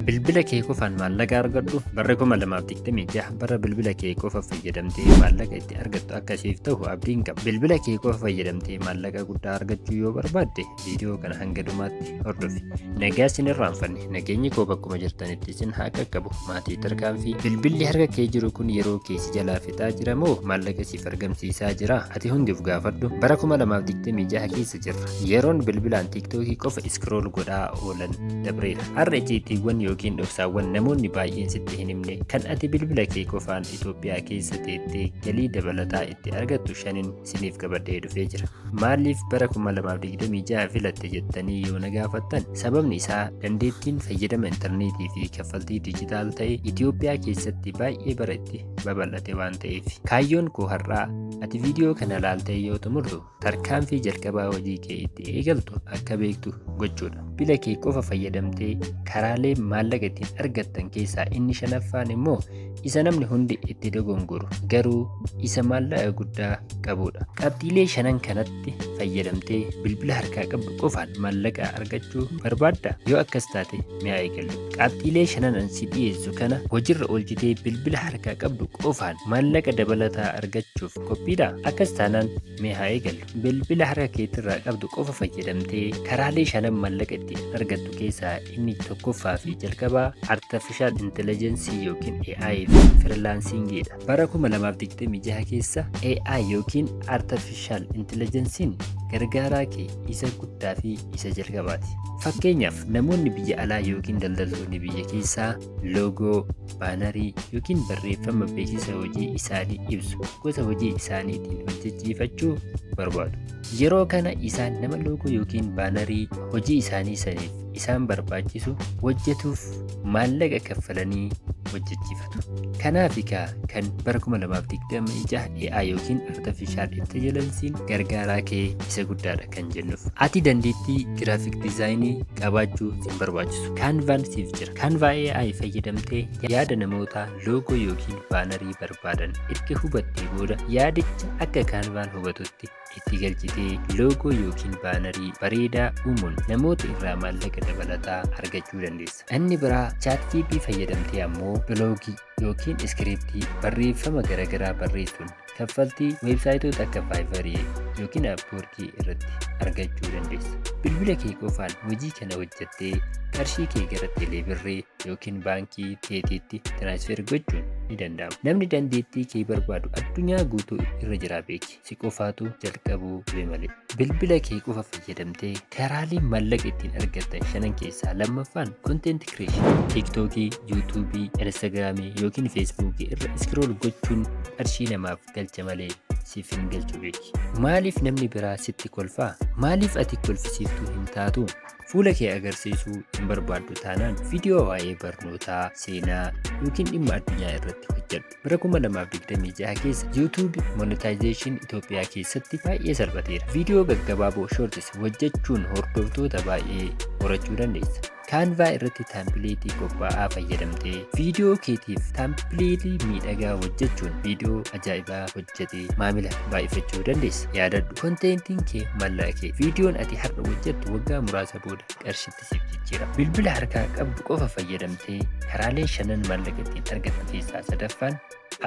Bilbila kee qofaan maallaqa argadhu. Barra 2026 bara bilbila kee qofa fayyadamtee maallaqa itti argattu akkasiif ta'u abdiin qaba. Bilbila kee qofa fayyadamtee maallaqa guddaa argachuu yoo barbaadde, viidiyoo kana hanga dhumaatti hordofi. Nagaa isin irraanfanne, nageenyi koo bakkuma jirtanitti isin haa qaqqabu. Maatii tarkaanfii, bilbilli harka kee jiru kun yeroo kee si jalaa fixaa jira moo maallaqa siif argamsiisaa jira? Ati hundi of gaafadhu. Bara 2026 keessa jirra. Yeroon bilbilaan TikTokii qofa scroll godhaa oolan dabreera. Har'a icciitiiwwan yookiin dhoksaawwan namoonni baay'een sitti hin himne kan ati bilbila kee qofaan Itoophiyaa keessa teettee galii dabalataa itti argattu shanin isiniif qabadhee dhufee jira. Maaliif bara 2026 filatte jettanii yoo na gaafattan, sababni isaa dandeettiin fayyadama intarneetii fi kaffaltii diijitaal ta'e Itoophiyaa keessatti baay'ee bara itti babal'ate waan ta'eef. Kaayyoon koo har'aa, ati viidiyoo kana laaltee yoo xumurtu, tarkaanfii jalqabaa hojii kee itti eegaltu akka beektu gochuudha. Bilbila kee qofa fayyadamtee karaalee maallaqa ittiin argattan keessaa inni shanaffaan immoo isa namni hundi itti dogongoru garuu isa maallaqa guddaa qabudha. Qabxiilee shanan kanatti fayyadamtee bilbila harkaa qabdu qofaan maallaqa argachuu barbaadda? Yoo akkas taate, mi'a eegallu. Qabxiilee shanan an si dhiyeessu kana hojiirra oolchitee bilbila harkaa qabdu qofaan maallaqa dabalataa argachuuf qophiidha? Akkas taanaan mee haa eegallu. Bilbila harka keetirraa qabdu qofa fayyadamtee karaalee shanan maallaqa ittiin argattu keessaa inni tokkoffaa fi jalqabaa Artificial Intelligence yookiin AI fi freelancingiidha. Bara 2026 keessa AI yookiin Artificial Intelligence'n gargaaraa kee isa guddaa fi isa jalqabaati. Fakkeenyaaf, namoonni biyya alaa yookiin daldaltoonni biyya keessaa loogoo, baanarii yookiin barreeffama beeksisa hojii isaanii ibsu gosa hojii isaaniitiin hojjechiifachuu barbaadu. Yeroo kana isaan nama loogoo yookiin baanarii hojii isaanii saniif isaan barbaachisu hojjetuuf maallaqa kaffalanii hojjechiifatu. Kanaaf egaa kan bara 2026 AI yookiin Artificial Intelligence'n gargaaraa kee isa guddaadha kan jennuuf. Ati dandeettii graphic designii qabaachuu sin barbaachisu. Canvaan siif jira. Canva AI fayyadamtee yaada namootaa loogoo yookiin baanarii barbaadan erga hubattee booda, yaadicha akka Canvaan hubatutti itti galchitee loogoo yookiin baanarii bareedaa uumuun namoota irraa maallaqa dabalataa argachuu dandeessa. Inni biraa, ChatGPT fayyadamtee ammoo biloogii yookiin iskiriiptii barreeffama garaagaraa barreessuun kaffaltii weebsaayitoota akka Fiverr yookiin Upwork irratti argachuu dandeessa. Bilbila kee qofaan hojii kana hojjettee qarshii kee gara teeleebirrii yookiin baankii keetiitti transfer gochuun ni danda'ama. Namni dandeettii kee barbaadu addunyaa guutuu irra jira, beeki. Si qofaatu jalqabuu ture malee. Bilbila kee qofa fayyadamtee karaalee maallaqa ittiin argattan shanan keessaa lammaffaan content creation. TikTokii, YouTubeii, Instagramii yookiin Facebookii irra scroll gochuun qarshii namaaf galcha malee siif hin galchu, beeki. Maaliif namni biraa sitti kolfaa? Maaliif ati kolfisiiftuu hin taatu? Fuula kee agarsiisuu hin barbaaddu taanaan, viidiyoo waa'ee barnootaa, seenaa yookiin dhimma addunyaa irratti hojjedhu. Bara 2026 keessa YouTube monetization Itoophiyaa keessatti baay'ee salphateera. Viidiyoo gaggabaaboo, shorts, hojjechuun hordoftoota baay'ee horachuu dandeessa. Canva irratti templateii qophaa'aa fayyadamtee viidiyoo keetiif templateii miidhagaa hojjechuun viidiyoo ajaa'ibaa hojjetee maamila baay'ifachuu dandeessa. Yaadadhu, contentiin kee maallaqa kee. Viidiyoon ati har'a hojjettu waggaa muraasa booda qarshitti siif jijjiira. Bilbila harkaa qabdu qofa fayyadamtee karaalee shanan maallaqa ittiin argattu keessaa sadaffaan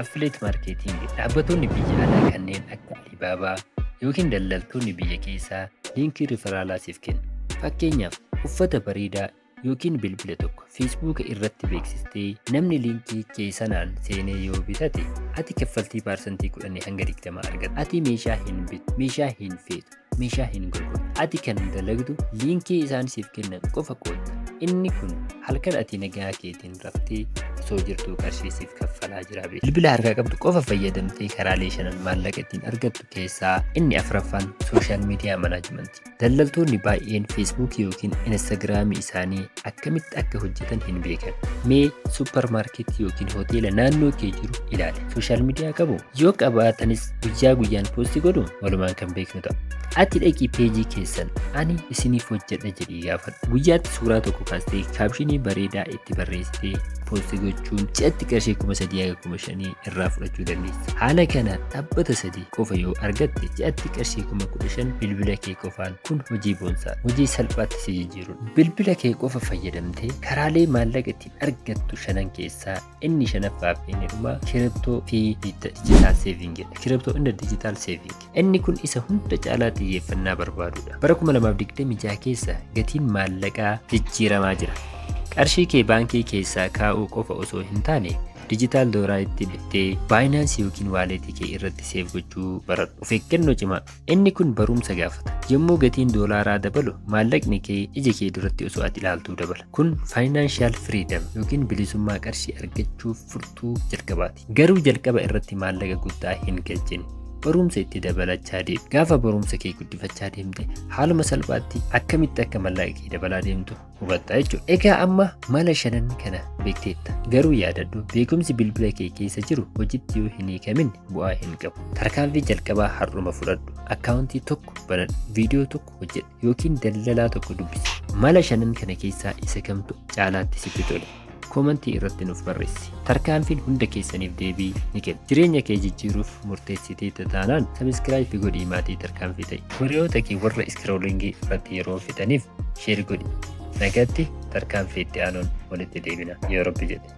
affiliate marketing. Dhaabbattoonni biyya alaa kanneen akka Alibaba yookiin daldaltoonni biyya keessaa liinkii referralaa siif kennu. Fakkeenyaaf, uffata bareedaa yookiin bilbila tokko Facebooka irratti beeksistee namni liinkii kee sanaan seenee yoo bitate, ati kaffaltii 10% hanga 20 argatta. Ati meeshaa hin bitu, meeshaa hin feetu, meeshaa hin gurgurtu. Ati kan dalagdu liinkii isaan siif kennan qofa qoodda. Inni kun halkan ati nagaa keetiin raftee osoo jirtuu qarshii siif kaffalaa jira. Bilbila harkaa qabdu qofa fayyadamtee karaalee shanan maallaqa ittiin argattu keessaa inni afuraffaan social media managementii. Daldaltoonni baay'een Facebookii yookiin Instagramii isaanii akkamitti akka hojjetan hin beekan. Mee suuparmaarkeetii yookiin hoteela naannoo kee jiru ilaali. Social media qabu? Yoo qabaatanis guyyaa guyyaan post godhu? Walumaan kan beeknu ta'a. Ati dhaqii peejii keessan ani isiniif hojjedha jedhii gaafadhu. Guyyaatti suuraa tokko kaastee, captionii bareedaa itti barreessitee post gootee, Post gochuun ji'atti qarshii 3,000 haga 5,000 irraa fudhachuu dandeessa. Haala kana dhaabbata sadii qofa yoo argatte, ji'atti qarshii 15,000 bilbila kee qofaan. Kun hojii boonsaa, hojii salphaatti si jijjiirudha. Bilbila kee qofa fayyadamtee karaalee maallaqa ittiin argattu shanan keessaa inni shanaffaa fi inni dhumaa crypto fi digital savingidha. Crypto and digital saving. Inni kun isa hunda caalaa xiyyeeffannaa barbaadudha. Bara 2026 keessa gatiin maallaqaa jijjiiramaa jira. Qarshii kee baankii keessaa kaa'uu qofa osoo hin taane, digital doolaaritti bittee Binance yookiin walletii kee irratti save gochuu baradhu. Of eeggannoo cimaa. Inni kun barumsa gaafata. Yommuu gatiin doolaaraa dabalu, maallaqni kee ija kee duratti osoo ati ilaaltuu dabala. Kun financial freedom yookiin bilisummaa qarshii argachuuf furtuu jalqabaati. Garuu jalqaba irratti maallaqa guddaa hin galchin. Barumsa itti dabalachaa deemi. Gaafa barumsa kee guddifachaa deemte, haaluma salphaatti akkamitti akka maallaqa kee dabalaa deemtu hubatta jechuudha. Egaa amma mala shanan kana beekteetta. Garuu yaadadhu, beekumsi bilbila kee keessa jiru hojiitti yoo hin hiikamin bu'aa hin qabu. Tarkaanfii jalqabaa har'uma fudhadhu. Akkaawuntii tokko banadhu, viidiyoo tokko hojjedhu yookiin daldalaa tokko dubbisi. Mala shanan kana keessaa isa kamtu caalaatti sitti tole? Commentii irratti nuuf barreessi. Tarkaanfiin hunda keessaniif deebii ni kenna. Jireenya kee jijjiiruuf murteessitee taanaan, subscribe godhii maatii Tarkaanfii ta'i. Hiriyoota kee warra scrollingii irratti yeroo fixaniif share godhi. Nagaatti, tarkaanfii itti aanuun walitti deebina yoo Rabbi jedhe.